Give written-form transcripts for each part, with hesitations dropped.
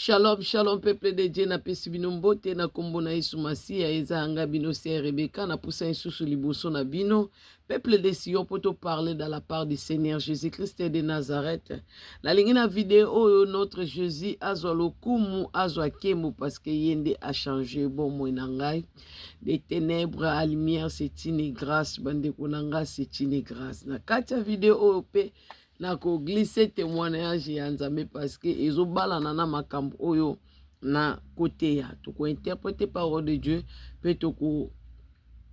Shalom, shalom peuple de Dieu, napesi bino mbote na kombo na Yesu Masiya, eza yanga bino sœur Rebecca, napusa lisusu liboso na bino peuple de Sion po to parler dans la part du Seigneur Jésus-Christ de Nazareth. Nalingi na video oyo notre Jésus azwa lokumu, azwa kembo parce que ye nde a changer bomoi na ngai. Des ténèbres à lumière, c'est une grâce, bandeko na ngai, c'est une grâce. Na kati ya video oyo pe na ko glisser témoignage ya Nzambe parce que ezobalana na makambo oyo na koteya. Toko interpréter parole de Dieu pe toko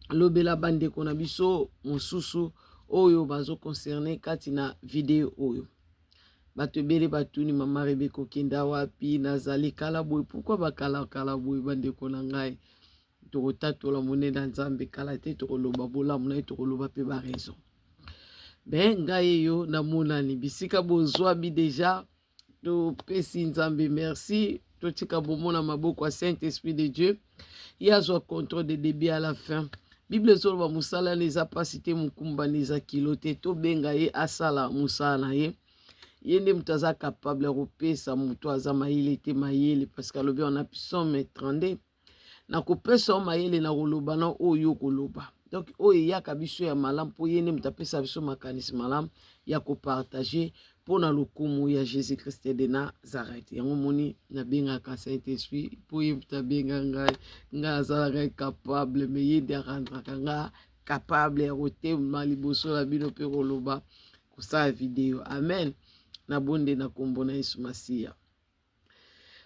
lobela bandeko na biso mosusu oyo bazo concerne kati na video oyo. Bato ebele batuni mama Rebecca okenda wapi, nazali kala boye, pourquoi bakala kala boye bandeko na ngai? Tokotatola monene ya Nzambe kala te, tokoloba bolamu na ye, tokoloba pe ba raison. Ben ngai eyo namonani bisika bozwami deja, topesi Nzambe merci, totika bomona maboko ya Saint Esprit de Dieu, ye azwa contrôle de début à la fin. Bible ezoloba mosala na eza pasi te, mokumba na eza kilo te, tobenga ye asala mosala na ye. Ye nde moto aza capable ya kopesa moto aza mayele te mayele, parce que alobi wana psaume 32, nakopesa yo mayele na koloba na oyo okoloba. Donc oyo eyaka biso ya malamu, mpo ye nde moto apesa biso makanisi malamu ya kopartage mpo na lokumu ya Jésus-Christ de Nazareth. Yango moni nabengaka Saint-Esprit mpo ye moto abenga ngai, ngai azalaka capable, mais ye nde arendraka nga capable ya kotema liboso na bino mpe koloba, kosala video. Amen. Nabonde na kombo na Yesu Masiya.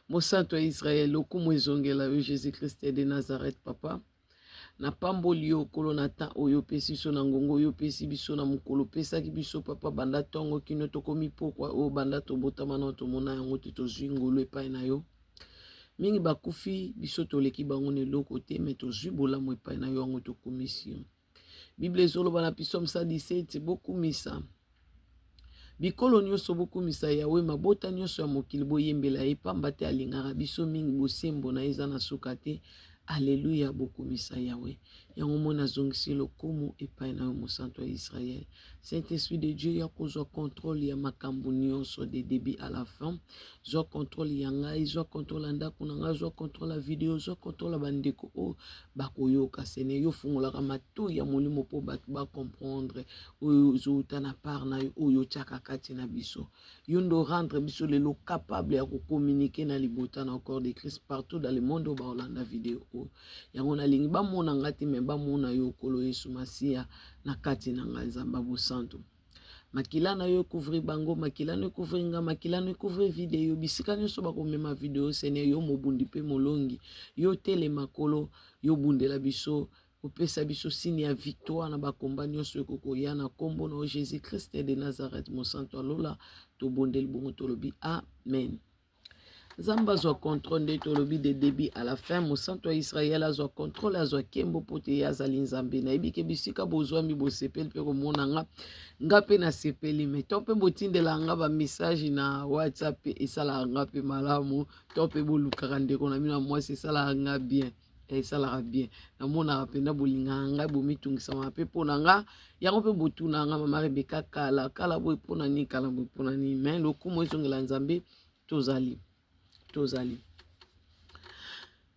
Mosantu ya Israël, lokumu ezongela yo Jésus-Christ de Nazareth, papa. Napamboli yo kolo na temps oyo opesi biso, na ngongo oyo opesi biso, na mokolo opesaki biso papa, banda ntongo kino tokomi pokwa oyo, banda tobotama na tomona yango te, tozwi ngolu epai na yo. Mingi bakufi, biso toleki bango na eloko te, me tozwi bolamu epai na yo, yango tokumisi yo. Bible ezoloba na Psaume 117, bokumisa bikolo nyonso, bokumisa Yawe, mabota nyonso ya mokili boyembela ye, pamba te alingaka biso mingi, bosembo na ye eza na suka te. Alleluia, bokumisa Yawe. Yango mona azongisi lokumu epai na yo, mosantu ya Israël. Saint-Esprit de Dieu, ya kozwa contrôle ya makambo nyonso de début à la fin. Zwa contrôle ya ngai, zwa contrôle ya ndako na ngai, zwa contrôle ya video, zwa contrôle ya bandeko oyo bakoyoka. Seigneur, yo fungolaka matoi ya molimo mpo bato ba comprendre oyo ozowuta na part na yo, oyo otiaka kati na biso. Yo nde rendre biso lelo capable ya kocommuniquer na libota na corps de Christ partout dans le monde oyo baolanda video oyo. Yango nalingi bamona nga te, me bamona yo Nkolo Yesu Masiya na kati na ngai, Nzambe ya bosantu. Makila na yo ekouvrir bango, makila na yo ekouvrir nga, makila na yo ekouvrir video, bisika nyonso bakomema video. Seigneur, yo mobundi mpe molongi, yo telema Nkolo, yo bundela biso, opesa biso signe ya victoire na bakomba nyonso ekokoya na kombo na Jésus Christ de Nazareth, mosantu ya lola, tobondeli bongo tolobi amen. Nzambe azwa contrôle nde tolobi de début à la fin, mosantu ya Israël azwa contrôle, azwa kembo mpo te ye azali Nzambe. Nayebi ke bisika bozwami bosepeli mpe komona nga, nga mpe nasepeli, me to mpe botindela nga ba message na WhatsApp esalaka nga mpe malamu, to mpe bolukaka ndeko na bino ya mwasi esalaka nga bien, esalaka bien. Namonaka mpenza bolingaka ngai, bomitungisamaka mpe mpo na nga, yango mpe botuna nga mama Rebecca kala kala boye mpo na nini, kala boye mpo na nini, me lokumu ezongela Nzambe. Tozali tozali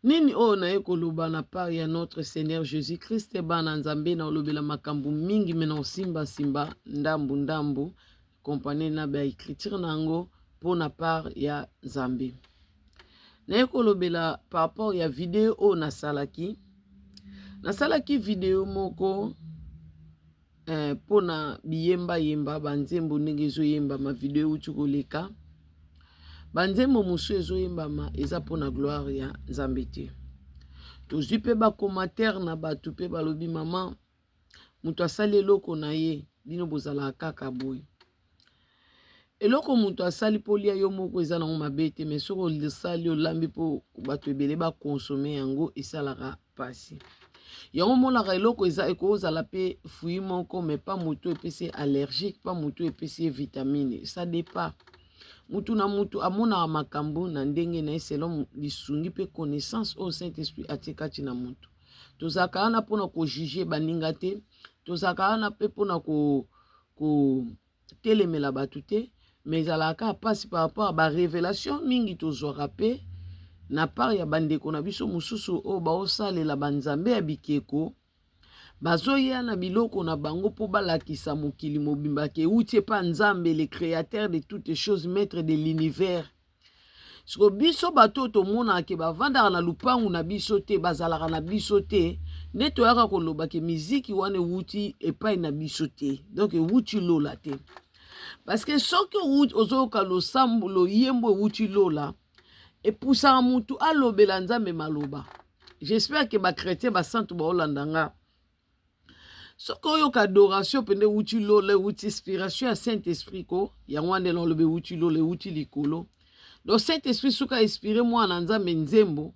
nini oyo naye koloba na part ya notre Seigneur Jésus Christ. Bana Nzambe, na olobela makambo mingi, me na osimbasimba ndambu ndambu kompane na ba écriture na yango mpo na part ya Nzambe. Naye kolobela par rapport ya video oyo nasalaki. Nasalaki video moko mpona biyembayemba, banzembo ndenge ezoyembama, video euti koleka. Banzembo mosusu ezoyembama eza mpona gloire ya Nzambe te. Tozwi mpe bacommentaire na bato mpe balobi mama moto asali eloko na ye, bino bozalaka kaka boye. Eloko moto asali mpo lia yo moko eza nango mabe te, mais soki osali olambi mpo bato ebele bakonsome yango esalaka mpasi. Yango omonaka eloko eza ekozala mpe fruit moko, mais pa moto epesi ye allergique, pa moto epesi ye vitamine, ça dépend. Mutu na mutu amonaka makambo na ndenge na ye selon lisungi mpe connaissance oyo Saint-Esprit atie kati na mutu. Tozalaka wana mpona kojuge baninga te, tozalaka wana mpe mpona kotelemela bato te, Mais ezalaka kaka mpasi par rapport ya barevelation mingi tozwaka mpe na part ya bandeko na biso mosusu oyo baosalela banzambe ya bikeko. Bazoya na biloko na bango mpo balakisa mokili mobimba ke euti epa Nzambe, le créateur de toutes choses, maître de l'univers. Siko biso bato oyo tomonaka ke bavandaka na lupangu na biso te, bazalaka na biso te, nde toyaka koloba ke miziki wana ewuti epai na biso te, donc ewuti lola te. Parce que soki ozoyoka losambo, loyembo ewuti lola, epusaka mutu alobela Nzambe maloba. J'espère que bachrétien basantu baolanda nga. Soki oyoka adoration mpenza ewuti lola, ewuti inspiration ya Saint Esprit ko, yango wana nde naloba ewuti lola, ewuti likolo. Donc Saint Esprit soki ainspire mwana Nzambe nzembo,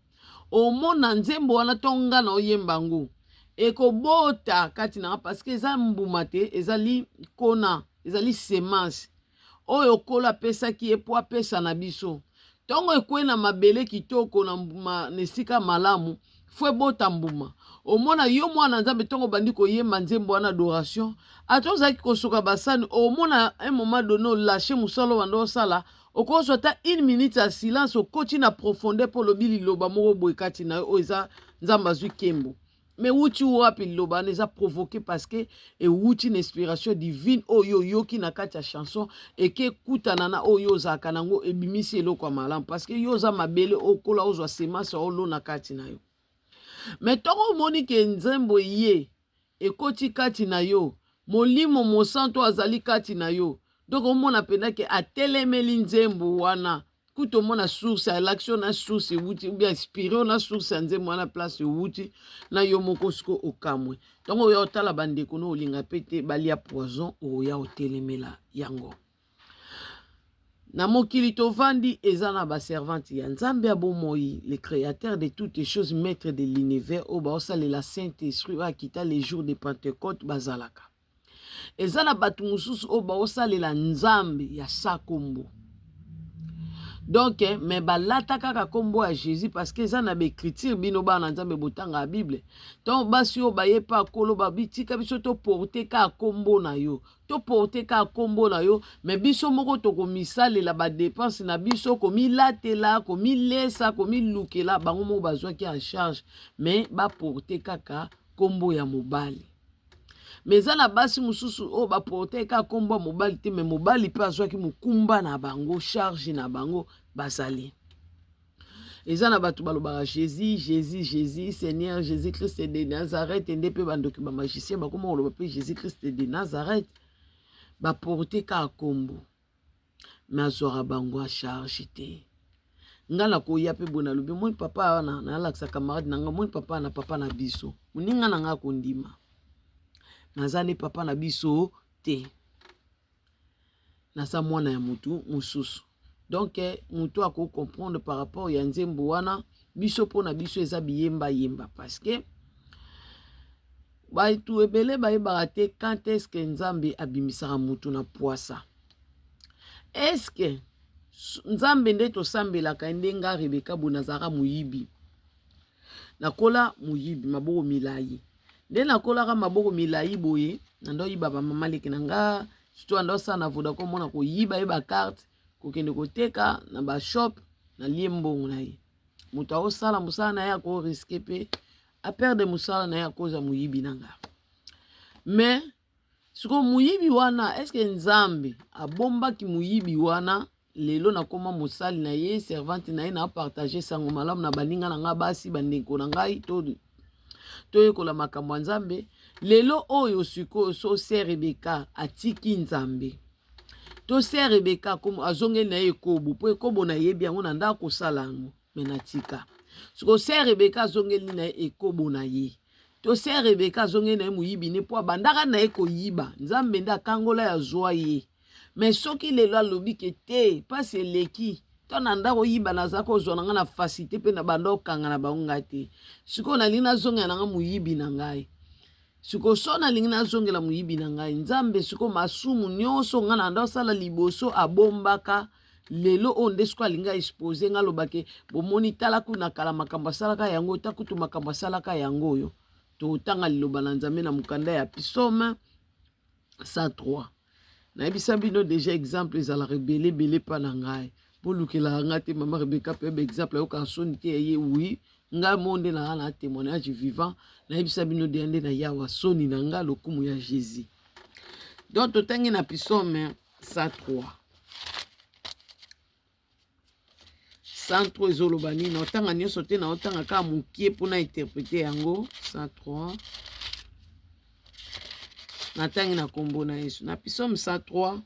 omona nzembo wana to nga na oyemba yango, ekobota kati na nga, parce que eza mbuma te, ezali nkona, ezali semence oyo Nkolo apesaki ye mpo apesa na biso. Ntongo ekwei na mabele kitoko, na mbuma, na esika malamu, fo ebota mbuma. Omona yo mwana Nzambe, ntongo obandi koyemba nzembo wana adoration, ata ozalaki kosuka basani, omona un moment donné olâche mosala oyo banda osala, okozwa ata une minute ya silence, okoti na profondeur mpo olobi liloba moko boye kati na yo oyo eza Nzambe azwi nkembo. Mais ewuti wapi liloba wana? Eza provoqué parce que ewuti na inspiration divine oyo oyoki na kati ya chanson, eke ekutana na oyo ozalaka nango, ebimisi eloko ya malamu, parce que yo oza mabele okola, ozwa semence olona kati na yo. Mais ntongo omoni ke nzembo ye ekoti kati na yo, Molimo Mosantu azali kati na yo, donc omona mpenza ke atelemeli nzembo wana. Kutu omona source ya l'action na source ewuti, ou bien inspiré na source ya nzembo wana, place ewuti na yo moko. Siko okamwe, ntango oya otala bandeko no olinga mpe te balia poison, oya otelemela yango. Na mokili tovandi, eza na baservante ya Nzambe ya bomoi, le créateur de toutes choses, maître de l'univers, oyo baosalela Saint Esprit oyo akita les jours de Pentecôte. Bazalaka. Eza na bato mosusu oyo baosalela Nzambe ya sa kombo, donc mais balata kaka nkombo ya Jésus, parce que eza na baécriture. Bino bana Nzambe botanga ya Bible, ntango basi oyo baye mpe akolo babitika biso, toporte kaka nkombo na yo, toporte kaka nkombo na yo, mais biso moko tokomisalela badépenses na biso, komilatela, komilesa, komilukela. Bango moko bazwaki en charge, mais baporte kaka nkombo ya mobali. Mais eza na basi mosusu oyo baporte kaka nkombo ya mobali te, mais mobali mpe azwaki mokumba na bango, charge na bango. Bazali. Eza na bato balobaka Jésus, Jésus, Jésus, Seigneur Jésus Christ de Nazareth. Nde mpe bandoki, bamagicien bakoma koloba mpe Jésus Christ de Nazareth. Baporte kaka nkombo, mais azwaka bango en charge te. Nga nakoya mpe boye, nalobi: "Moni papa wana," nalakisa camarade na nga, "moni papa na papa na biso." Moninga na nga akondima, naza nde papa na biso te, naza mwana ya motu mosusu. Donc motu akocomprendre par rapport ya nzembo wana. Biso, mpo na biso, eza biyembayemba, parce que bato ebele bayebaka te quand est ce que Nzambe abimisaka motu na pwasa. Est-ce Nzambe nde tosambelaka? Nde nga Rebeka boye, nazalaka moyibi, nakola moyibi, maboko milai. Nde nakolaka maboko milai boye, na ndo oyiba bamama leki na nga, surtout anda osala na Vodacom, mona koyiba ye bacarte, kokende koteka na bashop, nalie mbongo na ye. Moto aosala mosala na ye akorisquer mpe aperdre mosala na ye akoza moyibi na nga. Mais sikoyo moyibi wana, est-ce Nzambe abombaki moyibi wana? Lelo nakóma mosali na ye, servante na ye, na partage sango malamu na baninga na ngai basi, bandeko na ngai, to toyekola makambo ya Nzambe. Lelo oyo sikoyo, so sœur Rebeka atiki Nzambe, to sœur Rebeka azongeli na ye ekobo, mpo ekobo nayebi yango na ndako kosala yango, mais natika. Sikoyo sœur Rebeka azongeli na ye ekobo na ye, to sœur Rebeka azongeli na ye moyibi ne, mpo abandaka na ye koyiba, Nzambe nde akangola ya zwa ye. Mais soki lelo alobi ke te, mpasi eleki to na ndako oyiba, naza kozwa na ngai na facilité mpe na banda okanga na bango ngai te, sikoyo nalingi nazongela na ngai moyibi na ngai. Sikoyo so nalingi nazongela moyibi na ngai, Nzambe sikoyo masumu nyonso ngai na nda osala liboso abombaka, lelo oyo nde sikoyo alingi aexpose ngai, alobake: "Bomoni, tala kuna kala makambo asalaka yango, ta kutu makambo asalaka yango oyo." Totanga liloba na Nzambe na mokanda ya Psaume 103. Nayebisa bino deja exemple ezalaka ebele ebele epa na ngai. Bolukelaka ngai te mama Rebecca mpe ba exemple ayokaka soni te ya ye oui ngai mo nde na na témoignage vivant nayebisa bino deja nde na yawa soni na ngai lokumu ya Jésus. Donc totangi na psaume 103. 103 ezoloba nini? Naotanga nyonso te, naotanga kaka mokie mpona interprete yango. 103 natangi na nkombo na Yesu. Na psaume 103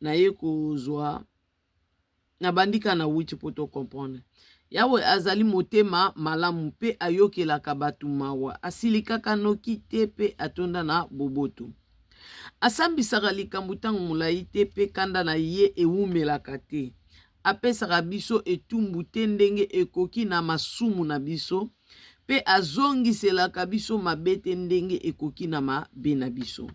naye kozwa nabandi kaka na 8 mpo to comprendre. Yawe azali motema malamu mpe ayokelaka bato mawa, asilikaka noki te mpe atonda na boboto. Asambisaka likambo ntango molai te mpe kanda na ye ewumelaka te. Apesaka biso etumbu te ndenge ekoki na masumu na biso, mpe azongiselaka biso mabe te ndenge ekoki na mabe na biso.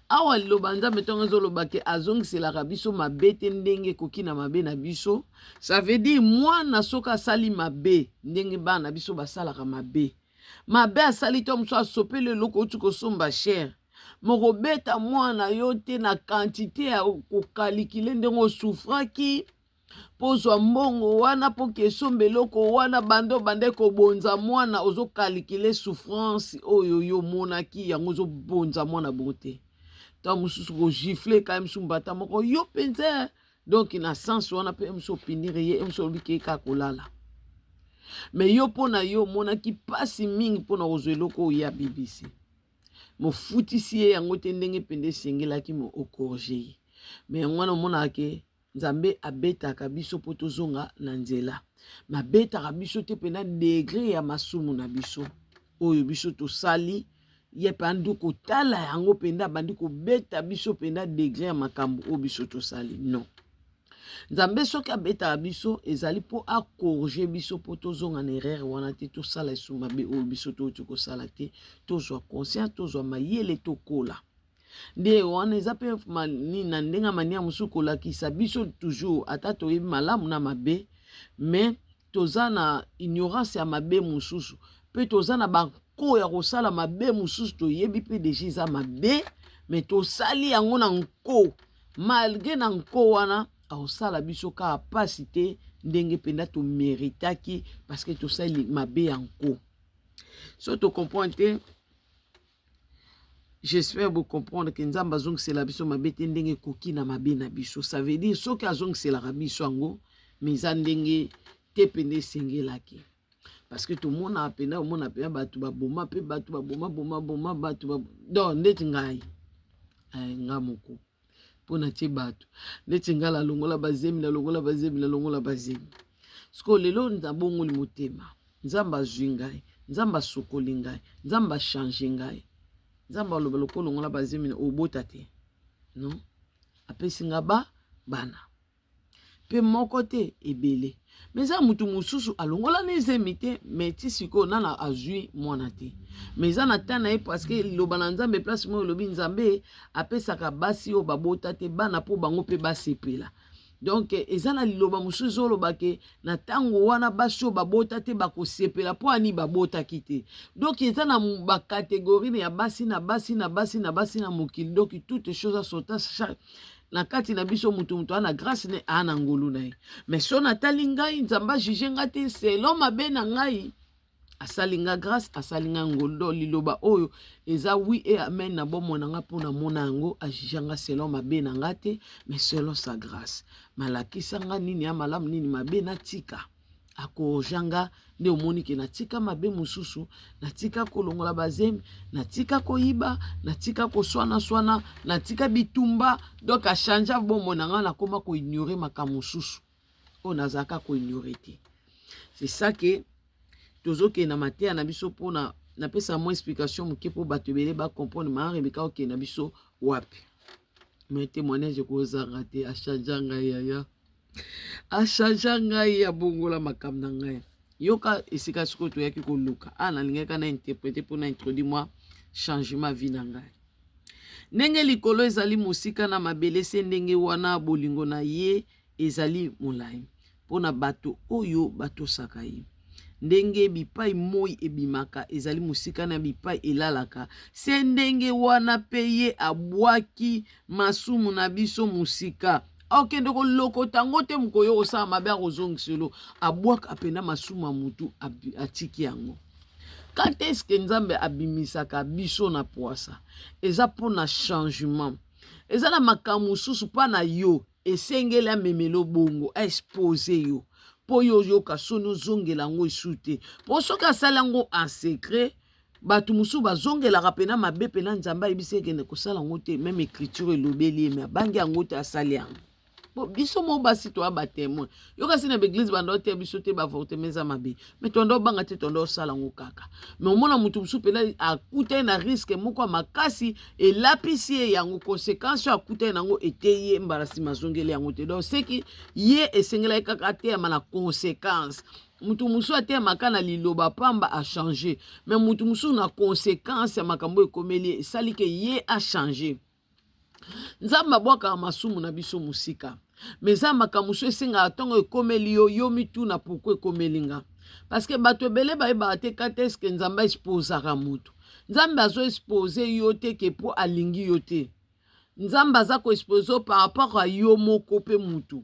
Awa liloba Nzambe ntango ezoloba ke azongiselaka biso mabe te ndenge ekoki na mabe na biso, ça veut dire mwana soki asali mabe ndenge bana na biso basalaka mabe, mabe asali to mosusu asopeli eloko outi kosomba cher, mokobeta mwana yo te na quantité ya kokalikile ndenge osufraki mpo ozwa mbongo wana mpo kesomba eloko wana, banda obandaki kobonza mwana ozokalikile souffrance oyo yo omonaki yango, ozobonza mwana bongo te. Ntango mosusu kogifle kaka mosusu mbata moko yo mpenza, donc na sens wana mpe mosusu opinire ye, mosusu olobi ke kaka kolala me yo mpo na yo omonaki mpasi mingi mpo na kozwa eloko oyo ya BBC, mofutisi ye yango te ndenge mpenza esengelaki mo okorge ye. Me yango wana omonaka ke Nzambe abetaka biso mpo tozonga na nzela. Mabetaka biso te mpe na degre ya masumu na biso oyo biso tosali, ye mpe andi kotala yango mpenza, abandi kobeta biso mpenza degre ya makambo oyo biso tosali. Non, Nzambe soki abetaka biso ezali mpo akorge biso mpo tozonga na erreur wana te, tosala esu mabe oyo biso touti kosala te, tozwa conscience, tozwa mayele, tokola. Nde wana eza mpe na ndenge ya manière mosusu kolakisa biso toujours, ata toyebi malamu na mabe, mais toza na ignorance ya mabe mosusu, mpe toza na banko ya kosala mabe mosusu, toyebi mpe deja eza mabe, mais tosali yango na nko. Malgre na nko wana akosala biso kaka mpasi te ndenge mpenza tomeritaki, parce que tosali mabe ya nko. So tocomprendre te, j'espère bo comprendre que Nzambe azongisela biso mabe te ndenge ekoki na mabe na biso. Ça veut dire soki azongiselaka biso yango, mais eza ndenge te mpenza esengelaki, parce que tomonaka mpenza, omona mpenza bato baboma mpe bato baboma boma boma bato. Donc ndeti ngai, nga moko mpo natie bato ndeti ngai, nalongola bazemi, nalongola bazemi, nalongola bazemi. Sikoyo lelo nabongoli motema, Nzambe azwi ngai, Nzambe asokoli ngai, Nzambe achange ngai. Nzambe aloba lokola olongola bazemi obota te? Non, apesi nga ba bana mpe moko te, ebele. Me eza motu mosusu alongola na ezemi te, me ti sikoyo nana azwi mwana te, me eza na temps na ye, parce que liloba na Nzambe place moko elobi Nzambe apesaka basi oyo babota te bana mpo bango mpe basepela. Donc eza na liloba mosusu ezoloba ke na ntango wana basi oyo babota te bakosepela mpo ani babotaki te. Donc eza na bacatégorie ya basi na basi na basi na basi na mokili. Donc toute chose a son temps. Na kati na biso motu motu aa na grâce ne, aa na ngolu na ye. Mais so natali ngai, Nzambe ajuge ngai te selon mabe na ngai, asali nga grâce, asali nga ngolu. Donc liloba oyo eza oui et amen na bomoi na nga, mpo namona yango, ajuge nga selon mabe na nga te, mais selon sa grâce. Malakisa nga nini ya malamu, nini mabe, natika. Akorja nga nde omoni ke natika mabe mosusu, natika kolongola bazemi, natika koyiba, natika koswanaswana, natika bitumba. Donc achange bomoi na nga, nakoma koignore makambo mosusu oyo nazalaka koignore te. C'est ça ke tozokende na mateya na biso, mpona napesa mwa explication moke mpo bato ebele bacomprendre maa Rebeka okende na biso wapi. Mais témoignage ekozanga te, achange ngai yaya, achange ngai, abongola makambo na ngai. Yoka esika sikoyo toyaki koluka a nalingaki na interprète mpo na introduire mwa changement vie na ngai. Ndenge likolo ezali mosika na mabele, se ndenge wana bolingo na ye ezali molai mpo na bato oyo batosaka ye. Ndenge bipai moi ebimaka ezali mosika na bipai elalaka, se ndenge wana mpe ye abwaki masumu na biso mosika. Akende kolokota yango te, mokoyo kosala mabe akozongiselo. Abwaka mpena masumu ya motu, atiki yango. Quand est-ce que Nzambe abimisaka biso na pwasa? Eza mpo na changement. Eza na makambo mosusu mpa na yo esengeli amemelo bongo, aexpose yo mpo yo oyoka soni, ozongela yango esu te. Mpo soki asali yango en secret, bato mosusu bazongelaka mpena mabe mpena. Nzambe ayebisi ekende kosala yango te, même écriture elobeli ye, me abangi yango te, asali yango. Bo biso mo basi toya batémoin. Yo kasi na baeglise banda oteya biso te baavortement eza mabe, me tonda obanga te, tonda osala yango kaka. Me omona motu mosusu mpena akuta ye na risque moko ya makasi, elapisi ye yango conséquence oyo akuta ye nango, eteyi ye, mbala nsima azongeli yango te. Donc seki ye esengelaki kaka ateyama na conséquence. Motu mosusu ateyamaka na liloba pamba, achange, me motu mosusu na conséquence ya makambo ekomeli ye, esali ke ye achange. Nzambe abwakaka masumu na biso mosika, me eza makambo mosusu esengaka ntango ekomeli yo, yo mituna pourquoi ekomeli nga. Parce que bato ebele bayebaka te kata eske Nzambe aexposaka motu. Nzambe azoexpose yo te ke mpo alingi yo te. Nzambe aza koexpose yo par rapport a yo moko mpe mutu.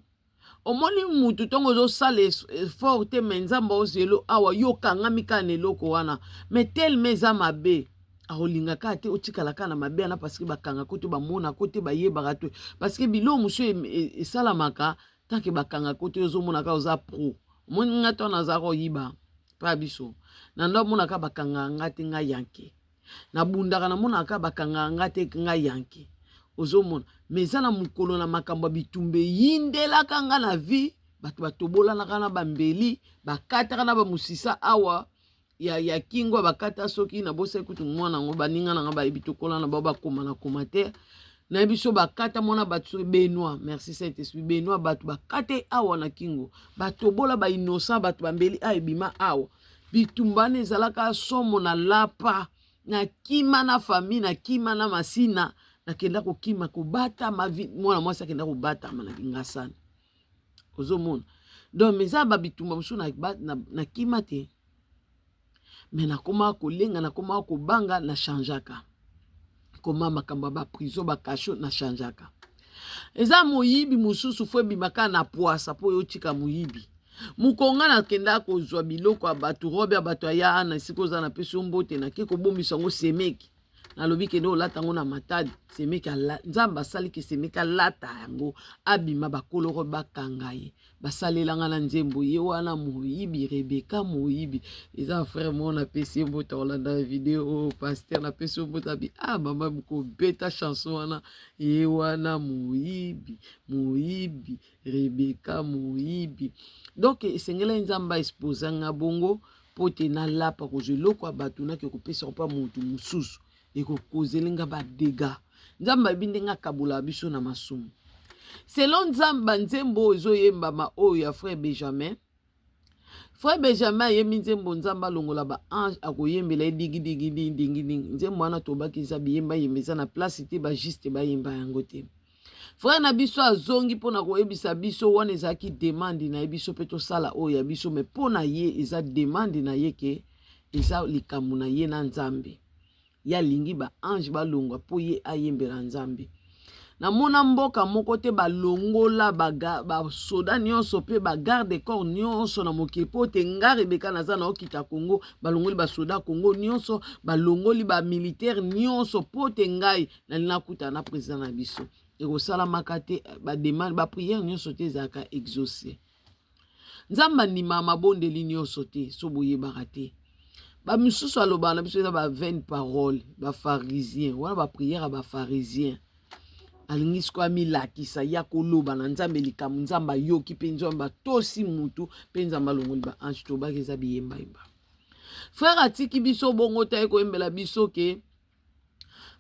Omoni mutu ntongo ozosala effort te, me Nzambe ozelo awa, yo okangami kaka na eloko wana, me telema eza mabe, akolinga kaka te otikala kaka na mabe wana, parce que bakangaka te, bamonaka te, bayebaka te. Parce que biloko mosusu esalamaka tanke bakangaka te, ozomona kaka oza pro. Omoni nga to naza koyiba mpa biso na ndo amonaka bakangaka nga te, nga yanke nabundaka, namonaka bakangaka nga te, nga yanke. Ozomona, me eza na mokolo na makambo ya bitumba eyindelaka nga na vie, bato batobolanaka na bambeli, bakataka na bamusisa awa ya kingo, bakata. Soki nabosaki kutu mwana yango, baninga na nga bayebi, tokola na bao, bakoma na commentaire na biso, bakata mwana bato. Soki Benoit, merci Saint Esprit, Benoit, bato bakata awa na kingo, batobola bainnocent, bato bambeli awa ebima awa. Bitumba wana ezalaka somo. Na lapa, nakima na famille, nakima na Masina, nakenda kokima kobatama. Mwana mwasi akenda kobatama na Kingasani. Ozomona, donc eza babitumba mosusu nakima te, me nakoma kolenga, nakoma kobanga, nachangeaka koma makambo ya baprison, bacachots, nachangeaka. Eza moyibi mosusu fo ebimaka na pwasa mpo oyo otika moyibi. Mokonga nakenda kozwa biloko ya bato, robe ya bato, aya na esika oza, napesi yo mbote, nake kobombisa yango. Semeki nalobi kende olata yango na Matadi. Semeki, Nzambe asaliki semeki alata yango, abima, bakoloko bakanga ye, basalelanga na nzembo ye wana moyibi Rebeka moyibi. Eza frère moko, napesi ye mbote, olanda video oyo, pasteur, napesi yo mbote. Abi ah mama, kobeta chanson wana ye wana moyibi, moyibi Rebeka moyibi. Donc esengelaki Nzambe aexposa nga bongo mpo te nalapa kozwa eloko ya bato, nake kopesa mpa motu mosusu, ekokozeli nga badégâts. Nzambe ayebi ndenge akabolaka biso na masumu selon Nzambe. Banzembo oyo ezoyembama oyo ya frère Benjamin, frère Benjamin ayembi nzembo Nzambe alongola baange, akoyembela ye digidigi dingidingi. Nzembo wana tobaki eza biyembayemba, eza na place te, bajuste bayemba yango te. Frère na biso azongi mpona koyebisa biso wana ezalaki demande na ye, biso mpe tosala oyo ya biso, me mpo na ye eza demande na ye ke eza likambo na ye na Nzambe. Ye alingi baange balongwa mpo ye ayembela Nzambe. Namona mboka moko te balongola basoda nyonso mpe bagarde corps nyonso na mokili mpo te nga Rebeka naza na okita Congo, balongoli basoda Congo nyonso, balongoli bamilitaire nyonso mpo te ngai nalingi nakutana na président na biso. Ekosalamaka te. Bademande, baprière nyonso te ezalaka exaucé. Nzambe andimaka mabondeli nyonso te. So boyebaka te, bamisusu alobaka na biso eza bavaine parole, bapharisien wana, baprière ya bapharisien. Alingi sikoyo amilakisa ya koloba na Nzambe likambo Nzambe ayoki mpe Nzambe atosi mutu mpe Nzambe alongoli baange. Tobaki eza biyembayemba. Frère atiki biso bongo te, aye koyembela biso ke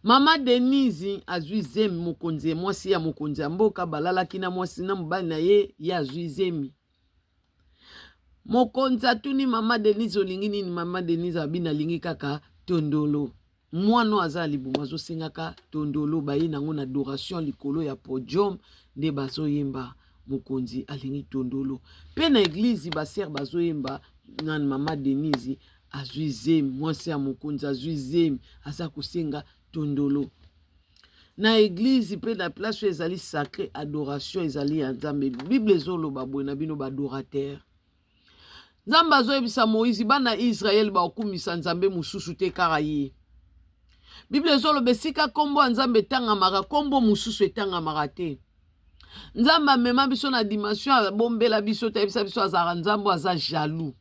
mama Denise azwi zemi. Mokonzi, mwasi ya mokonzi ya mboka, balalaki na mwasi na mobali na ye, ye azwi zemi. Mokonzi atuni mama Denise: "Olingi nini?" Mama Denise abi: "Nalingi kaka tondolo." Mwana oyo aza na libumu azosengaka tondolo. Baye nango na adoration likolo ya podium nde bazoyemba. Mokonzi alingi tondolo. Mpe na eglize basere bazoyemba nani mama Denise azwi zemi, mwasi ya mokonzi azwi zemi, aza kosenga tondolo. Na eglize mpe na place oyo ezali sacre, adoration ezali ya Nzambe. Bible ezoloba boye na bino ba adorateur. Nzambe azoyebisa Moïse bana Israël bakokumisa Nzambe mosusu te kaka ye. Bible ezoloba esika nkombo ya Nzambe etangamaka, nkombo mosusu etangamaka te. Nzambe amema biso na dimension abombela biso te, ayebisa biso azalaka Nzambe aza jaloux.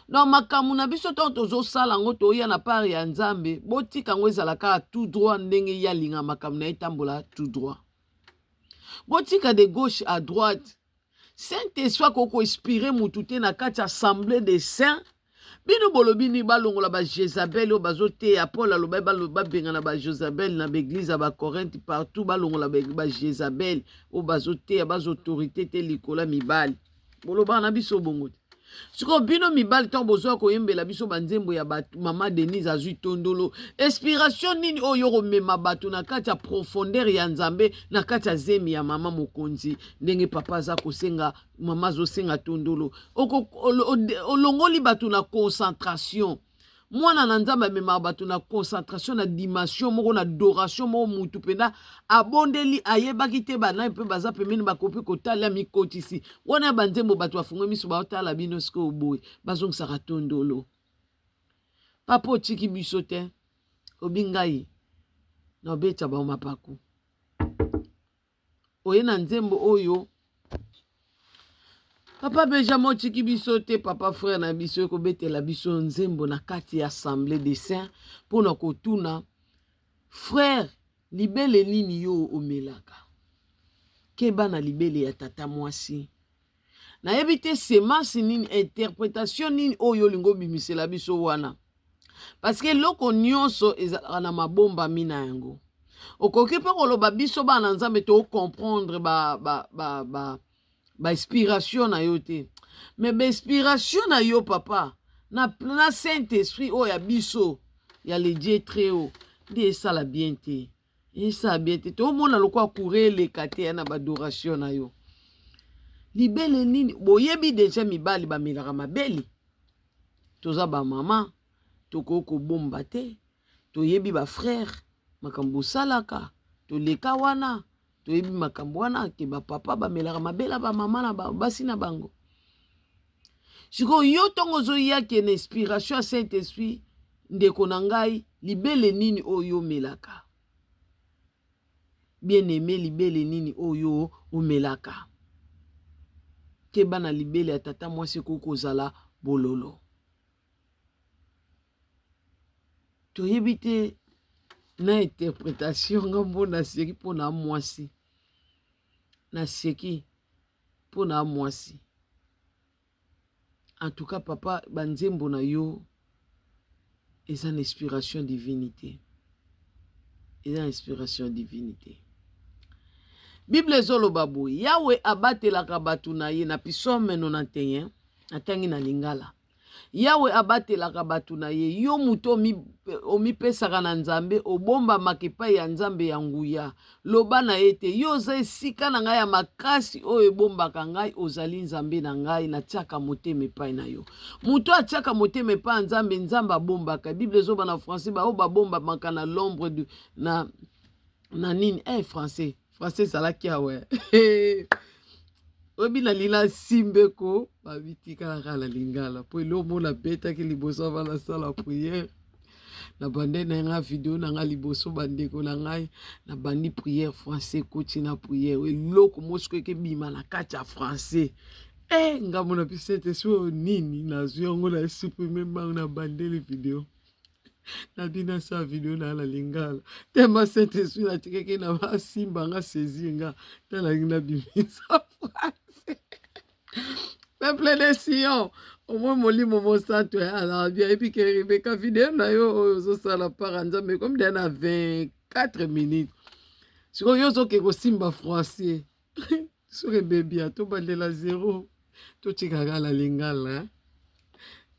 Donc makambo na biso ntango tozosala yango toya na part ya Nzambe, botika yango ezala kaka tout droit ndenge ye alinga makambo na ye etambola tout droit. Botika de gauche à droite. Saint-Esprit akoki koinspire mutu te na kati assemblée des saints. Bino bolobi nini balongola ba Jezabel oyo bazoteya? Paul alobaki babengana ba Jezabel na baeglise ya bacorinthe partout, balongola ba Jezabel oyo bazoteya, bazo autorité te likolo ya mibali. Bolobaka na biso bongo te. Sikoyo bino mibali ntango bozwa koyembela biso banzembo ya bato, mama Denise azwi tondolo, inspiration nini oyo komema bato na kati ya profondeur ya Nzambe, na kati ya zemi ya mama mokonzi, ndenge papa aza kosenga, mama azosenga tondolo, olongoli bato na concentration. Mwana na Nzambe amemaka bato na concentration, na dimension moko, na adoration moko. Mutu mpenza abondeli ayebaki te banani mpe baza pembeni bakoki kotala mikotisi wana ya banzembo. Bato bafungoli miso baotala bino sikoyo boye, bazongisaka tondolo. Papa otiki biso te, obi ngai na obeta bango mapaku. Oye na nzembo oyo papa Benjamin otiki biso te, papa frère na biso ekobetela biso nzembo na kati ya assemblée des saints mpona kotuna frère libele nini yo omelaka. Keba na libele ya tata mwasi. Nayebi te semence nini, interpretation nini oyo olingi obimisela biso wana, parce que eloko nyonso ezalaka na mabombami na yango. Okoki mpe koloba biso bana Nzambe tocomprendre ba, ba, ba, ba, ba inspiration na yo te, mais ba inspiration na yo papa na Saint Esprit oyo ya biso ya le Dieu très haut nde esala bien te, esala bien te. Tomona lokola courant eleka te ya na badoration na yo. Libele nini? Boyebi deja mibali bamelaka mabele, toza bamama tokoki kobomba te, toyebi bafrère makambo bosalaka, toleka wana, toyebi makambo wana ke bapapa bamelaka mabele bamama na basi na bango. Sikoyo yo ntongo ozoya ke na inspiration ya Saint Esprit, ndeko na ngai, libele nini oyo omelaka? Bien aimé, libele nini oyo omelaka? Keba na libele ya tata mwasi, ekoki kozala bololo. Toyebi te na interpretation. Nga mpo naseki mpo na mwasi, naseki mpo na mwasi. En tout cas papa, banzembo na yo eza na inspiration divinité, eza na inspiration divinité. Bible ezoloba boye: Yawe abatelaka bato na ye. Na Psaume 91, natangi na lingala: Yawe abatelaka bato na ye. Yo moto omipesaka na Nzambe, obombamaka epai ya Nzambe ya nguya. Loba na ye te: yo oza esika na ngai ya makasi oyo ebombaka ngai, ozali Nzambe na ngai, natiaka motema epai na yo. Moto atiaka motema epai ya Nzambe, Nzambe abombaka. Bible ezoba na français: baoyo babombamaka na l'ombre du na nini, français, français ezalaki awa. Oyebi na lila simbeko babitikalaka na lingala mpo eloko mona abetaki liboso ava nasala prière na bande na nga video na nga liboso. Bandeko na ngai, nabandi prière français, ekoti na prière, eloko mosiko ekebima na kati ya français. E ngambo na biso ete so nini nazwi yango na supprime mbango na bandeli video nabi nasala video na lingala tema Saint Esprit natikaki na asimba nga, saisir nga, talangi nabimisa français. Peuple de Sion, omoi Molimo Mosantu azalaka bien. Epi ke Rebeka, video na yo oyo ozosala para Nzambe ekomi deya na 24 minutes. Sikoyo yo ozoke kosimba français, soki ebebi ya tobandela zero. Totikaka na lingala,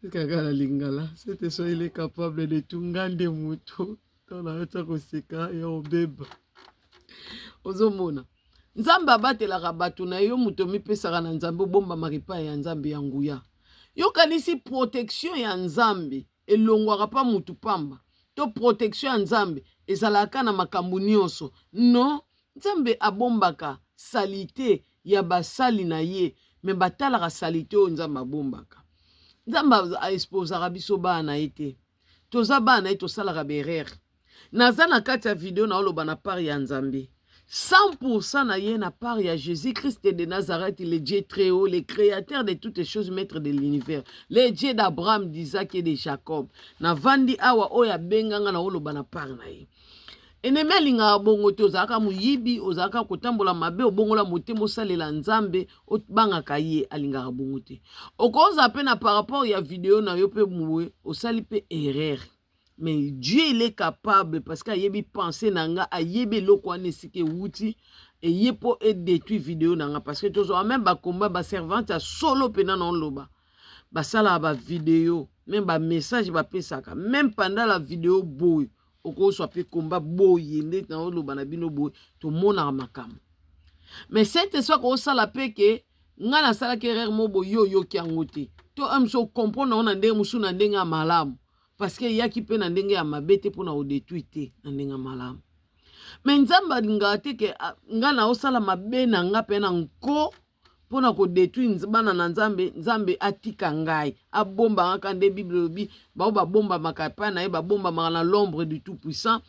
tikaka na lingala. Saint Esprit, il est capable de tout. Nga nde moto ntango nayotia koseka ya obeba. Ozomona. Nzambe abatelaka bato na yo. Moto omipesaka na Nzambe, obombamaka epai ya Nzambe ya nguya. Yokanisi protection ya Nzambe elongwaka mpa mutu pamba to protection ya Nzambe ezalaka na makambo nyonso? Non, Nzambe abombaka saleté ya basali na ye, mais batalaka saleté oyo Nzambe abombaka. Nzambe aexposaka biso bana na ye te. Toza bana na ye, tosalaka baerreur. Naza na kati ya video, naoloba na part ya Nzambe 100% na ye, na part ya Jésus-Christ de Nazareth, le Dieu très haut, le créateur de toutes choses, maître de l'univers, le Dieu d'Abraham, d'Isaac et de Jacob. Navandi awa, oyo abenganga, na oloba na part na ye. Ennemi alingaka bongo te. Ozalaka moyibi, ozalaka kotambola mabe, obongola motema, osalela Nzambe, obangaka ye, alingaka bongo te. Okozala mpe na par rapport ya video na yo mpe boye, osali mpe erreur, mais Dieu, il est capable, parce que ayebi pensée na nga, ayebi eloko wana esika ewuti, eye mpo edétruire video na nga. Parce que tozwaka même bakomba baservante ya solo mpena na oloba, basalaka bavideo, même bamessage bapesaka, même pendant la video boye, okozwa mpe komba boye. Nde na oloba na bino boye, tomonaka makambo. Mais Saint Esprit akosala mpe ke ngai nasalaki erreur mo boye, yo oyoki yango te, to mosu ocomprendre yango na ndenge mosusu, na ndenge ya malamu, parce que eyaki mpe na ndenge ya mabe te, mpona kodétruire te, na ndenge ya malamu. Mais Nzambe alingaka te ke ngai naosala mabe na nga mpe na nko mpona kodétruire bana na Nzambe. Nzambe atika ngai, abombaka kaka nde Bible elobi, bao babombamaka epai na ye, babombamaka na l'ombre du Tout Puissant.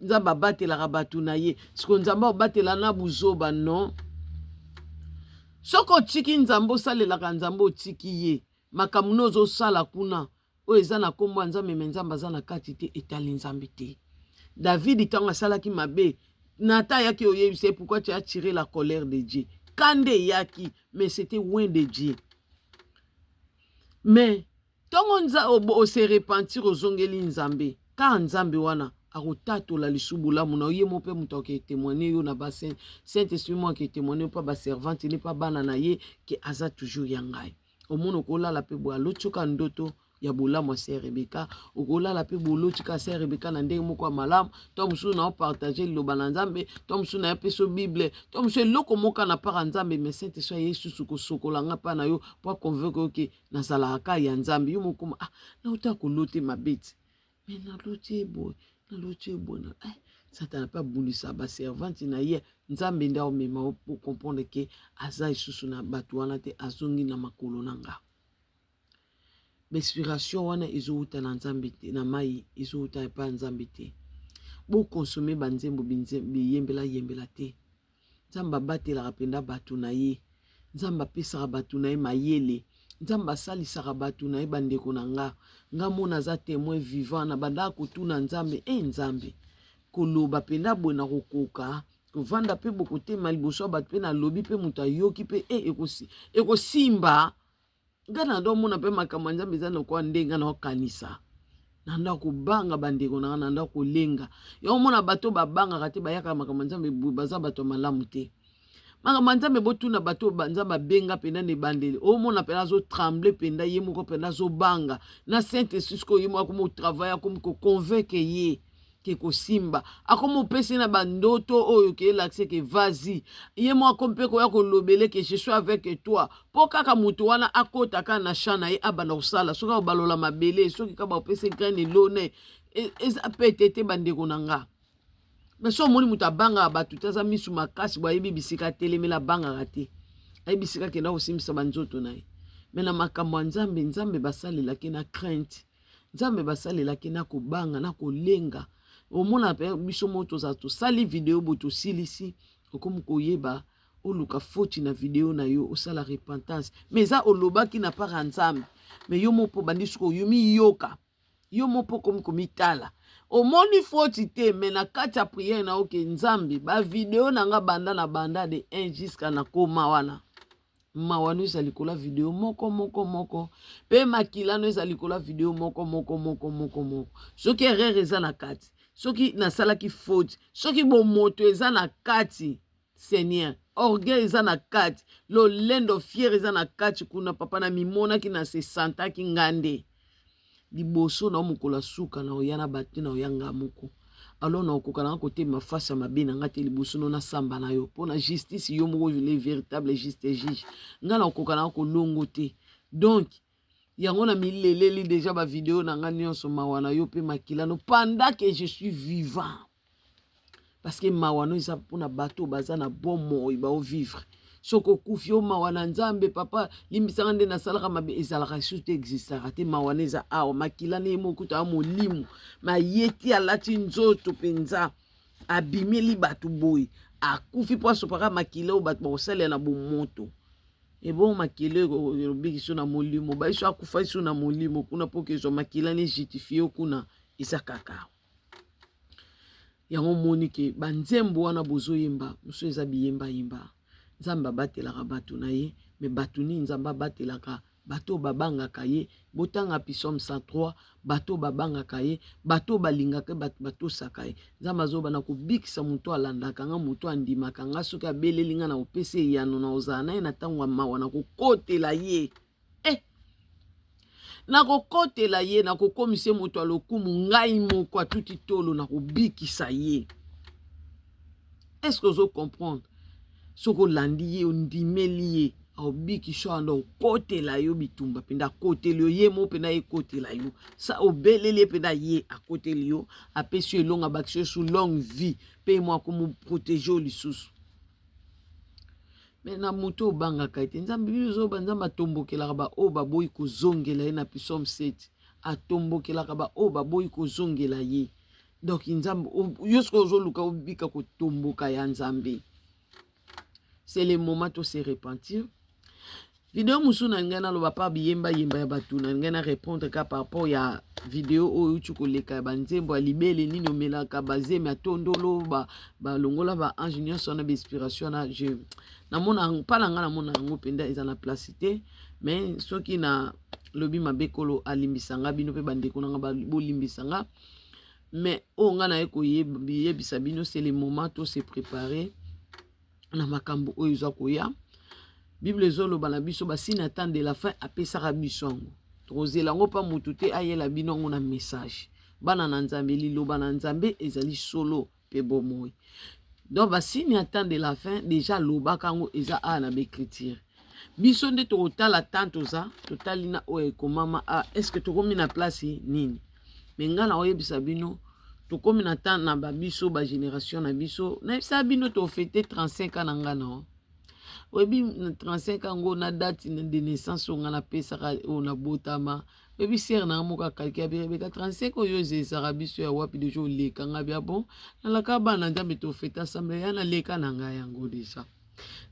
Nzambe abatelaka bato na ye. Siko Nzambe abatela na buzoba? Non. Soki otiki Nzambe, osalelaka Nzambe, otiki ye, makambo no ozosala kuna oyo eza na nkombo ya Nzambe, mais Nzambe aza na kati te, etali Nzambe te. David, ntango asalaki mabe, Natan ayaki oyebisa ye: "Pourquoi tu as tiré la colère de Dieu?" Kande eyaki, mais c'était loin de Dieu. Mais ntongo ose repentir, ozongeli Nzambe, kaka Nzambe wana akotatola lisu bolamu na ye mo mpe moto akotémoigne yo na ba Saint Esprit mo akotémoigne yo mpa baservante ne mpa bana na ye ke aza toujours ya ngai. Omona, okolala mpe boye, alotioka ndoto ya bolamu ya sœur Rebeka. Okolala mpe bolotika sœur Rebeka na ndenge moko ya malamu, to mosusu na opartage liloba na Nzambe, to mosusu na yapesa Bible, to mosusu eloko moko na part ya Nzambe. Mais Saint Esprit aye susu kosokola nga mpa na yo mpo aconvaincre yo ke nazalaka ka ya Nzambe. Yo mokoma: "Ah, nauta kolote mabe ti, mais naloti eboye, naloti eboye." Eh, Satana mpe abundisa baservante na ye. Nzambe nde aomema po comprendre ke aza lisusu na bato wana te, azongi na makolo na nga. Bainspiration wana ezowuta na Nzambe te, na mai ezowuta epai ya Nzambe te. Bokonsome banzembo biyembela yembela te. Nzambe abatelaka mpenza bato na ye. Nzambe apesaka bato na ye mayele. Nzambe asalisaka bato na ye. Bandeko na nga, nga mona aza témoin vivant. Na bandaka kotuna Nzambe: "E Nzambe, koloba mpenza boye, na kokoka kovanda mpe bokotema liboso ya bato mpe nalobi mpe moto ayoki mpe e ekosimba?" Ngai na ndo omona mpe makambo ya Nzambe eza lokola ndenge na okanisa na nda kobanga. Bandeko na nga, na nda kolenga yo, omona bato babangaka te, bayaka makambo ya Nzambe, baza bato ya malamu te. Makambo ya Nzambe, botuna bato Nzambe abenga mpenza na ebandeli, omona mpenza azotremble mpenza, ye moko mpenza azobanga na Saint Esprit. Sikoyo ye moko akomi kotravaille, akomi koconvaincre ye ke kosimba, akomi opesi na bandoto oyo ke elakise ke vas-y. Ye moko akomi mpe koya kolobele ke "Je suis avec toi", mpo kaka moto wana akota kaka na champ na ye, abanda kosala. Soki akobalola mabele, soki kaka baopesi graine, elone, eza pete te, bandeko na nga. Mais so omoni moto abangaka bato te, aza misu makasi bo, ayebi bisika atelemela, abangaka te, ayebi bisika akenda kosimbisa banzoto na ye. Mais na makambo ya Nzambe, Nzambe basalelaki na crainte, Nzambe basalelaki na kobanga, na kolenga. Omona mpe biso moko tozala, tosali video boye, tosilisi, okomi koyeba, oluka foti na video na yo, osala repentance. Mais eza olobaki na part ya Nzambe, mais yo moko bandi sikoyo yo miyoka, yo moko okomi komitala, omoni foti te. Mais na kati ya prière na oke: "Nzambe, bavideo na nga banda na banda de 1 jusqu'à na koma wana, mawa no eza likolo ya video moko moko moko, mpe makila no eza likolo ya video moko moko moko moko moko. Soki erreur eza na kati, soki nasalaki faute, soki bomoto eza na kati, Seigneur, orgueil eza na kati, lolendo, fierté eza na kati kuna, papa, na mimonaki, na se sentaki nga nde liboso na yo mokolo ya suka na oya na bato na oya nga moko." Alors nakokoka nanga kotema face ya mabe na nga te liboso no, nasamba na yo mpo na justice. Yo moko le véritable juste juge, nga nakokoka nanga kolongo te. Donc yango na mileleli déjà bavideo na nga nyonso, mawa na yo mpe makila no pendant que je suis vivant, parce que mawa no eza mpona bato baza na bomoi, baovivre. Soki okufi, yo mawa na Nzambe, papa limbisanga nde nasalaka mabe, ezalaka lisusu te, existaka te. Mawa na eza awa, makila na ye moko to ya molimo mayeti alati nzoto mpenza, abimeli bato boye, akufi mpo asopaka makila oyo bato bakosalela na bomoto. Ebongo makila elobiki so na molimo, baiso akufa so na molimo kuna mpo kezwa makila ne justifie kuna. Eza kaka yango omoni ke banzembo wana bozoyemba mosusu eza biyembayemba. Nzambe abatelaka bato na ye, me bato nini Nzambe abatelaka? Bato oyo babangaka ye. Botanga Psaume 103. Bato oyo babangaka ye, bato oyo balingaka ye, bato batosaka ye. Nzambe azoba na kobikisa moto alandaka nga, moto andimaka nga. Soki abeleli nga, na kopesa eyano, na kozala na ye na ntango ya mawa, na kokotela ye, nakokotela ye, nakokomisa ye moto ya lokumu. Ngai moko atuti tolo, nakobikisa ye. Est ce que ozo comprendre? Soki olandi ye, ondimeli ye, aobikisa wana, okotela yo bitumba mpenza, akoteli yo ye mo mpenza, ekotela yo sa obeleli ye mpenza, ye akoteli yo, apesi yo elongo, abakisi yo su longue vie, mpe ye mo akomoprotéger yo lisusu. Me na moto obangaka ete Nzambe, bino ozoba, Nzambe atombokelaka baoyo baboyi kozongela ye. Na Psaume 7, atombokelaka baoyo baboyi kozongela ye. Donc Nzambe, yo soki ozoluka obika kotomboka ya Nzambe, c'est le moment to se repentir. Video mosusu na ngai naloba pa biyembayemba ya bato, na ngai na répondre ka par rapport ya video oyo euti koleka ya banzembo ya libele nini omelaka, bazemi ya tondolo, balongola baange nyonso wana, bainspiration wana. Je namona mpa na ngai, namona yango mpenza eza na place te. Mais soki na lobi mabe, kolo alimbisa nga, bino mpe bandeko na nga bolimbisa nga. Mais oyo ngai naye koyebisa bino, c'est le moment to se préparer na makambo oyo eza koya. Bible ezoloba na biso basigne ya temps de la fin, apesaka biso yango. Tokozela yango mpa motu te ayela bino yango na message. Bana na Nzambe, liloba na Nzambe ezali solo mpe bomoi. Donc basigne ya temps de la fin déjà alobaka yango, eza awa na baécriture. Biso nde tokotala tant toza, totali na oyo ekomama. A est ce que tokomi na place nini? Me ngai na oyebisa bino, tokomi na temps na babiso, bagénération na biso. Nayebisa bino, tofêter 35 ans na ngai na oyebi 35 yango na date de naissance oyo ngai napesaka, oyo nabotama. Oyebi, sœur nanga moko akalki abeka 35 oyo ezezaka biso ya wapi déjà oleka nga bia. Bon, nalaka bana Nzambe, tofêter ensemble ya naleka na ngai yango déjà.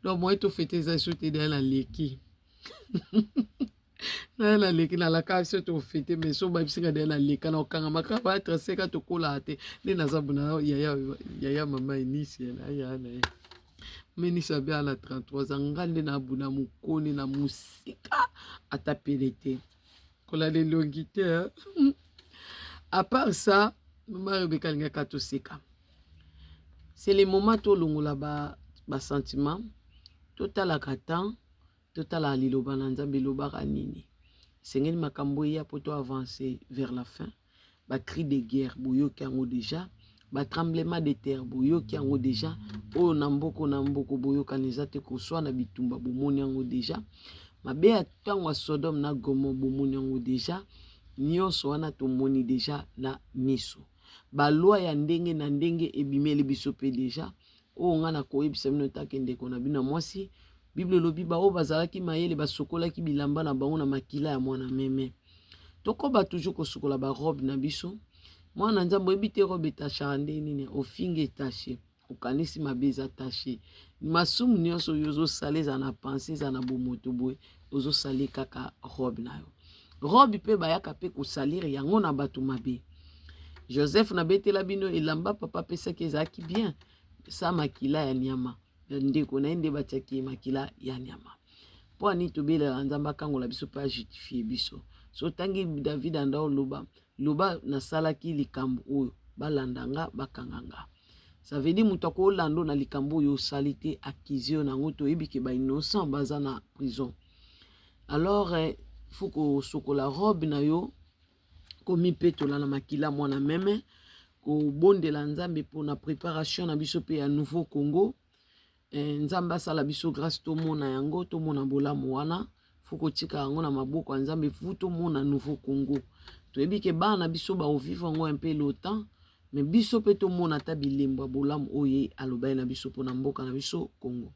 Donc moye tofêter eza so te, deya naleki, naya naleki. Nalaka biso tofêter, mais so babisinga deya naleka na okangama ba 35 tokolaka te. Nde naza bona yaya, yaya mama Enisi na yaya na ye menisi abe na 33 ans. Nga nde nabuna mokoni na mosika, ata pene te, kolala elongi te. À part ça, mama Rebeka alingaka toseka. C'est le moment tolongola basentiment, ba totalaka temps, totalaka liloba na Nzambe elobaka nini. Esengeli makambo eya mpo to avancer vers la fin. Bacri de guerre boyoki yango déjà, batremblement de terre boyoki yango déjà, oyo na mboko na mboko boyokani eza te, koswana, bitumba bomoni yango déjà, mabe ya ntango ya Sodome na Gomore bomoni yango déjà. Nyonso wana tomoni déjà na miso. Baloi ya ndenge na ndenge ebimeli biso mpe déjà. Oyo ngai nakoyebisa bino, take ndeko na bino ya mwasi, Bible elobi baoyo bazalaki mayele basokolaki bilamba na bango na makila ya mwana meme. Tokoba toujours kosukola barobe na biso. Mwana Nzambe, oyebi te robe etachaka nde nini? Ofinga, etache. Okanisi mabe, eza tache. Masumu nyonso oyo ozosala, eza na pensée, eza na bomoto boye, ozosali kaka robe na yo. Robe mpe bayaka mpe kosalire yango na bato mabe. Joseph, nabetela bino elamba papa apesaki, ezalaki bien sa makila ya nyama. Ndeko na ye nde batiaki ye makila ya nyama. Mpo ani tobelela Nzambe akangola biso mpe ajustifie biso. So otangi David anda oloba, loba nasalaki likambo oyo, balanda nga, bakanga nga. Ça veut dire moto akolanda na likambo oyo osali te, accuse yo nango. Toyebi ke bainnocent baza na prison. Alors faut kosokola robe na yo, komipetola na makila mwana meme. Kobondela Nzambe mpona préparation na biso mpe ya Nouveau Congo. Nzambe asala biso grâce, tomona yango, tomona bolamu wana. Faut kotika yango na maboko ya Nzambe. Faut tomona Nouveau Congo. Toyebi ke bana na biso bakovivre yango un peu longtemps, mais biso mpe tomona ata bilembo ya bolamu oyo ye alobaki na biso mpona mboka na biso Congo.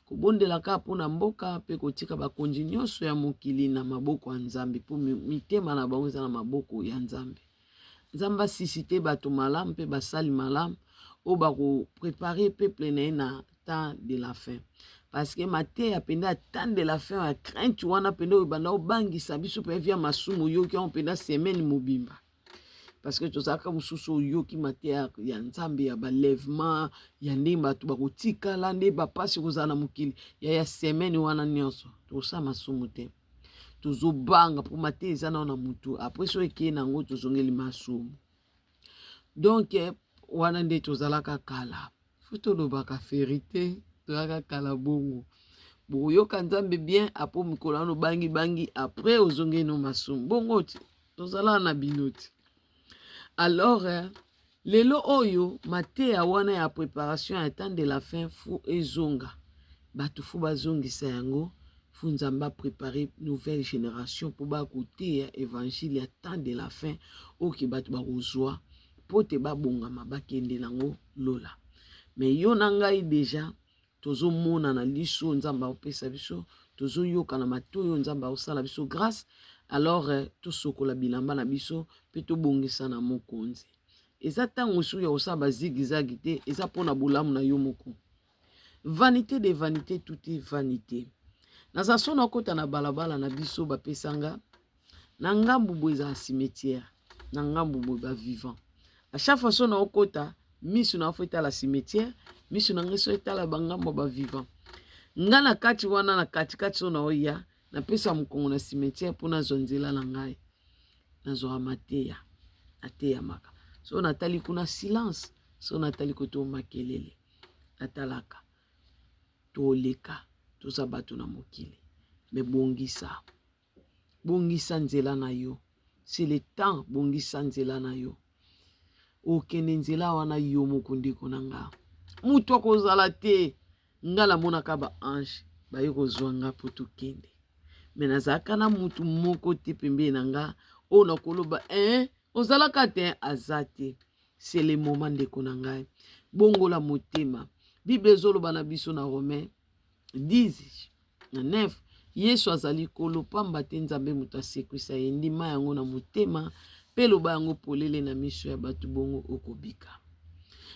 Kobondelaka mpona mboka mpe kotika bakonzi nyonso ya mokili na maboko ya Nzambe, mpo mitema na bango eza na maboko ya Nzambe. Nzambe asuscite bato malamu mpe basali malamu oyo bakoprépare peuple na ye na temps de la fin, parce que mateya mpenza ya temps de la fin ya crainte wana mpenza, oyo banda obangisa biso mpe via masumu, oyoki yango mpenza semaine mobimba, parce que tozalaka mosusu. Oyoki mateya ya Nzambe ya balèvement, ya ndenge bato bakotikala, nde bapasi kozala na mokili ya semaine wana nyonso, tokosala masumu te. Tozobanga mpo mateya eza nao na motu. Après, so ekei nango, tozongeli masumu. Donc wana nde tozalaka kala. Faut tolobaka vérité, tozalaka kala bongo. Bokoyoka Nzambe bien apo mikolo wana obangibangi, après ozongeli no masumu. Bongo ti tozalaka na bino ti. Alors lelo oyo, mateya wana ya préparation ya temps de la fin, faut ezonga. Bato faut bazongisa yango. Faut Nzambe aprépare nouvelle génération mpo bakoteya évangile ya temps de la fin, oyo bato bakozwa mpo te babongama, bakende nango lola. Mais yo na ngai déjà tozomona na liso Nzambe aopesa biso, tozoyoka na matoi oyo Nzambe aosala biso grâce. Alors tosokola bilamba na biso mpe tobongisa na Mokonzi. Eza ntango mosusu ya kosala bazigizagi te, eza mpona bolamu na yo moko. Vanité de vanité, tout est vanité. Naza so nakota na balabala na biso, bapesanga na ngambu boye ezala cimetière, na ngambu boye bavivant. À chaque fois so naokota, miso na faut etala cimetière, miso na ngai so etala bangambo ya bavivant. Nga na kati wana, na katikati, so naoya, napesa mokongo na cimetière mpo nazwa nzela na ngai, nazwaka mateya, nateyamaka. So natali kuna, silence. So natali koto, makelele. Natalaka, toleka, toza bato na mokili. Mais bongisa, bongisa nzela na yo. C'est le temps. Bongisa nzela na yo. Okende nzela wana yo moko, ndeko na nga, moto akozala te. Nga namonaka baange baye kozwa nga mpo tokende, mais nazalaka na mutu moko te pembeni na nga oyo nakoloba ozalaka te, aza te. C'est le moment, ndeko na ngai, bongola motema. Bible ezoloba na biso na Romain 10 na 9: Yesu azali Nkolo, pamba te Nzambe moto asekwisa ye. Ndima yango na motema mpe loba yango polele na miso ya bato, bongo okobika.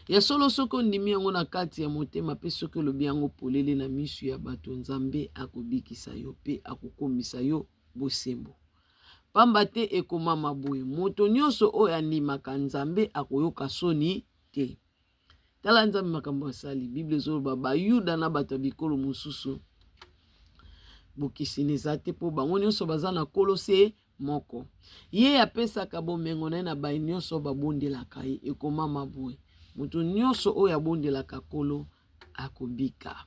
Ya solo, soki ondimi yango na kati ya motema mpe soki olobi yango polele na miso ya bato, Nzambe akobikisa yo mpe akokomisa yo bosembo, pamba te ekomama boye: moto nyonso oyo andimaka Nzambe akoyoka soni te. Tala Nzambe makambo asali. Bible ezoloba Bayuda na bato ya bikolo mosusu, bokeseni eza te, mpo bango nyonso baza na Nkolo se moko. Ye apesaka bomengo na ye na bai nyonso babondelaka ye. Ekomama boye: moto nyonso oyo abondelaka Nkolo akobika.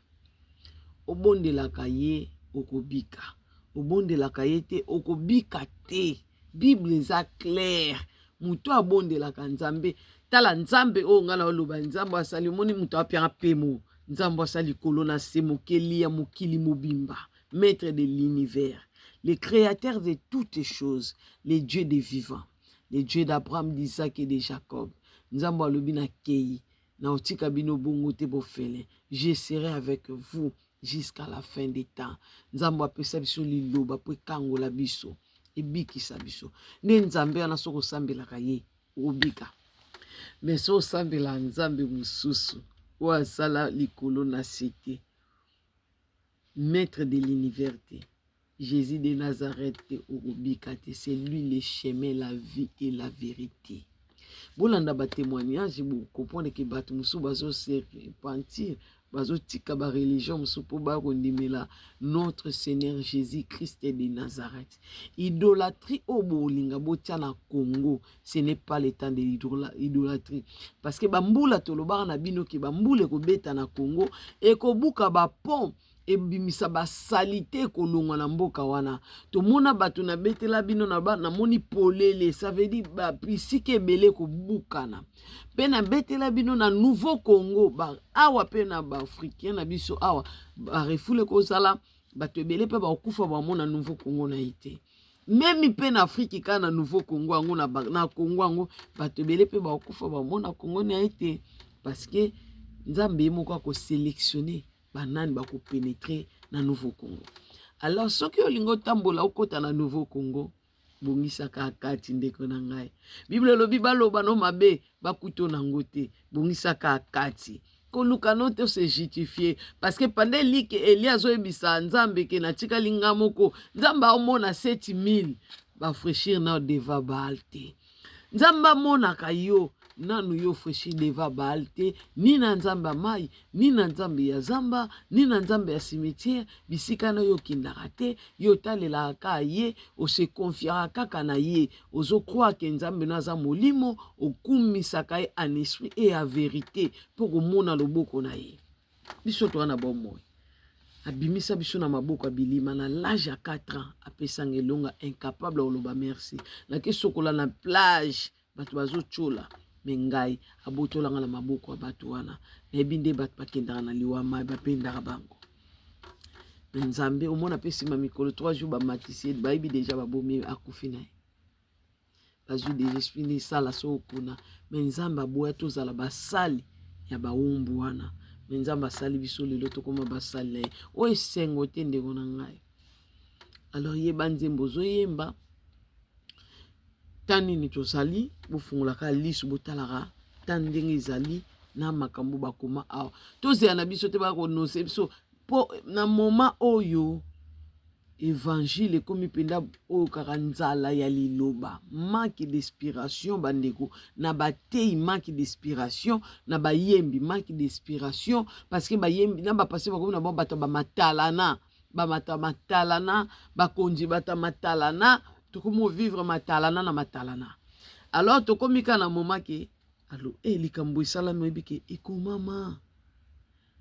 Obondelaka ye, okobika. Obondelaka ye te, okobika te. Bible eza claire. Moto abondelaka Nzambe, tala Nzambe oyo ngai na oloba, Nzambe asali, omoni moto apianga pemo, Nzambe asali likolo na se, mokeli ya mokili mobimba, maître de l'univers, le créateur de toutes choses, le Dieu des vivants, le Dieu d'Abraham, d'Isaac et de Jacob. Nzambe alobi: nakei na otika bino bongo te bofele, je serai avec vous jusqu'à la fin des temps. Nzambe apesa biso liloba mpo ekangola biso, ebikisa biso. Nde Nzambe wana, soki osambelaka ye, okobika. Mais so osambela nzambe mosusu oyo asala likolo na se te, maître de l'univers te, Jésus de Nazareth te, okobika te. C'est lui le chemin, la vie et la vérité. Bolanda batémoignage, bocomprendre ke bato mosusu bazose repentir, bazotika bareligion mosusu mpo bakondimela notre Seigneur Jésus Christ de Nazareth. Idolâtrie oyo bolinga botia na Congo, ce n'est pas le temps de l'idolâtrie, parce que bambula, tolobaka na bino ke bambula ekobeta na Congo, ekobuka bapont. Ebimisa basalite ekolongwa na mboka wana. Tomona bato nabetela bino na ba, namoni polele, ça veut dire bisika ebele ekobukana. Mpe nabetela bino na Nouveau Congo ba, awa mpe na baafricain na biso awa barefule kozala bato ebele mpe bakokufa bamona Nouveau Congo na ye te. Meme mpe na Afriki kaka na Nouveau Congo yango na Congo yango bato ebele mpe bakokufa bamona Congo na ye te, parce que Nzambe ye moko akoselectionne banani bakopenetre na Nouveau Congo. Alors soki olingi otambola okota na Nouveau Congo, bongisaka kati ndeko na ngai. Bible elobi baloba no mabe bakuto nango te, bongisaka kati. Koluka no te se justifier parce que pendant elike Eli azoyebisa Nzambe ke natikali nga moko, Nzambe aomona 7000 bafraîchir na devant Baal te. Nzambe amonaka yo nanu yo fraîchir devant Baal te, ni na Nzambe ya mai, ni na Nzambe ya zamba, ni na Nzambe ya cimetière, bisika na yo okendaka te, yo otalelaka kaka ye, ose confiaka kaka na ye, ozo croire ke Nzambe no aza molimo, okumisaka ye en esprit et en vérité mpo komona loboko na ye. Biso toza na bomoi, abimisa biso na maboko ya bilima na l'âge ya 4 ans, apesanga elonga incapable ya koloba merci. Nake sokola na plage, bato bazotyola me ngai abotolanga na maboko ya bato wana. Nayebi nde bato bakendaka na liwa mai bapendaka bango me Nzambe omona mpe nsima mikolo 3 jours bamatisi ye, bayebi deja babomi ye, akufi na ye, bazwi deja esprit nde esala soko kuna. Me Nzambe aboya tozala basali ya bawumbu wana, me Nzambe asali biso lelo tokóma basali na ye. Oyo esengo te ndeko na ngai. Alors yeba nzembo ozoyemba ta nini tozali, bofungolaka liso botalaka ta ndenge ezali na makambo bakoma awa. Tozela na biso te bakonose biso mpo na moma oyo évangile ekomi mpenza oyo kaka nzala ya liloba, manque d'inspiration bandeko na bateyi, manque d'inspiration na bayembi, manque d'inspiration parce que bayembi na bapase bakomi na bango bato ya bamatalana, bamata matalana, bakonzi bato ya matalana, tokomi ovivre matalana na matalana. Alors tokomi kaka na moma ke alo e likambo esalami, oyebi ke ekomama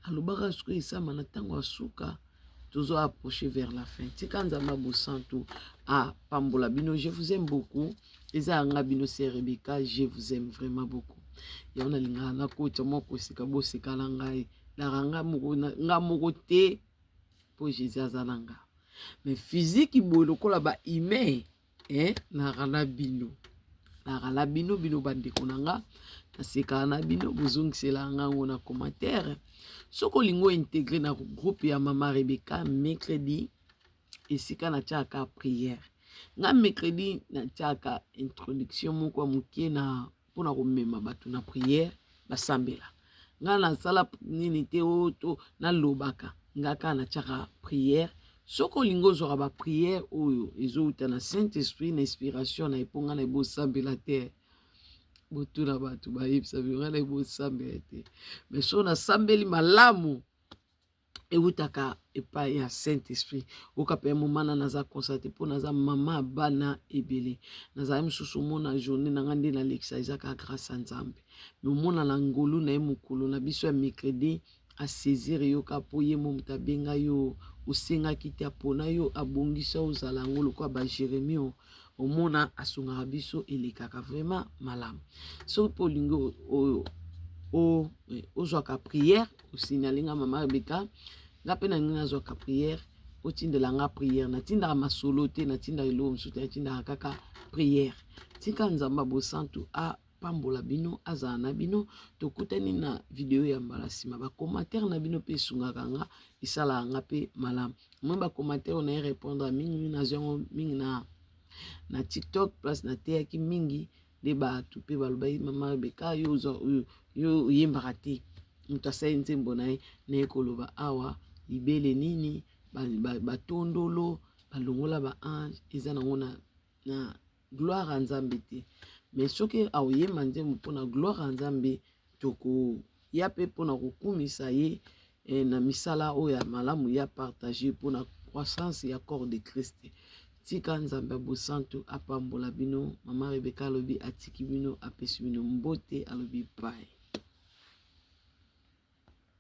alobaka soki esama na ntango ya suka, tozo approcher vers la fin. Tika Nzambe ya bosantu apambola bino. Je vous aime beaucoup. Eza yanga bino sœur Rebecca, je vous aime vraiment beaucoup. Yango nalingaka nakota mwa koseka, boseka na ngai naka nga moko te mpo Jésus aza na nga, mais physique boye lokola ba humain eh, naka na bino, naka na bino, bino bandeko na nga, nasekaka na bino, bozongiselaka ngango na commentaire. Soki olingi ointegre na groupe ya Mama Rebecca, mercredi esika natiaka prière nga, mercredi natiaka introduction moko ya moke na mpona komema bato na prière basambela. Nga nasala nini te oyo to nalobaka, nga kaka natiaka prière. Soki olingi ozwaka baprière oyo ezowuta na Saint Esprit na inspiration na ye, mpo nga na ebosambela te, botuna bato bayebisa bino, nga na ebosambela te, mais so nasambeli malamu ewutaka epai ya Saint Esprit. Oka mpe momana naza constate mpo naza mama ya bana ebele, nazali mosusu omona journée na nga nde nalekisa eza kaka grâce ya Nzambe, me omona na ngolu na ye mokolo na biso ya mercredi asaisir yo kaka mpo ye mo moto abenga yo, osengaki te, apona yo, abongisa ozala yango lokola ba Jérémie, omona asungaka biso, elekaka vraiment malamu. Soki mpe olingi ozwaka prière, osignale nga Mama Rebeka, nga mpe nalingi nazwaka prière, otindela nga prière. Natindaka masolo te, natindaka eloko mosusu te, natindaka kaka prière. Tika Nzambe ya bosantu apambola bino, azala na bino. Tokutani na video ya mbala nsima. Bacommentaire na bino mpe esungaka nga, esalaka nga mpe malamu. Moi bacommentaire oyo naye répondre mingi, nazwi yango mingi na TikTok, place nateyaki mingi nde bato mpe balobaki: "Mama Rebeka, yo yo oyembaka te, moto asali nzembo na ye." Naye koloba awa libele nini, batondolo balongola baange, eza nango na gloire ya Nzambe te. Mais soki aoyemba nzembo mpona gloire ya Nzambe, tokoya mpe mpona kokumisa ye na misala oyo ya malamu ya partage mpona croissance ya corps de Christ. Tika Nzambe ya bosantu apambola bino. Mama Rebeka alobi atiki bino, apesi bino mbote, alobi pai.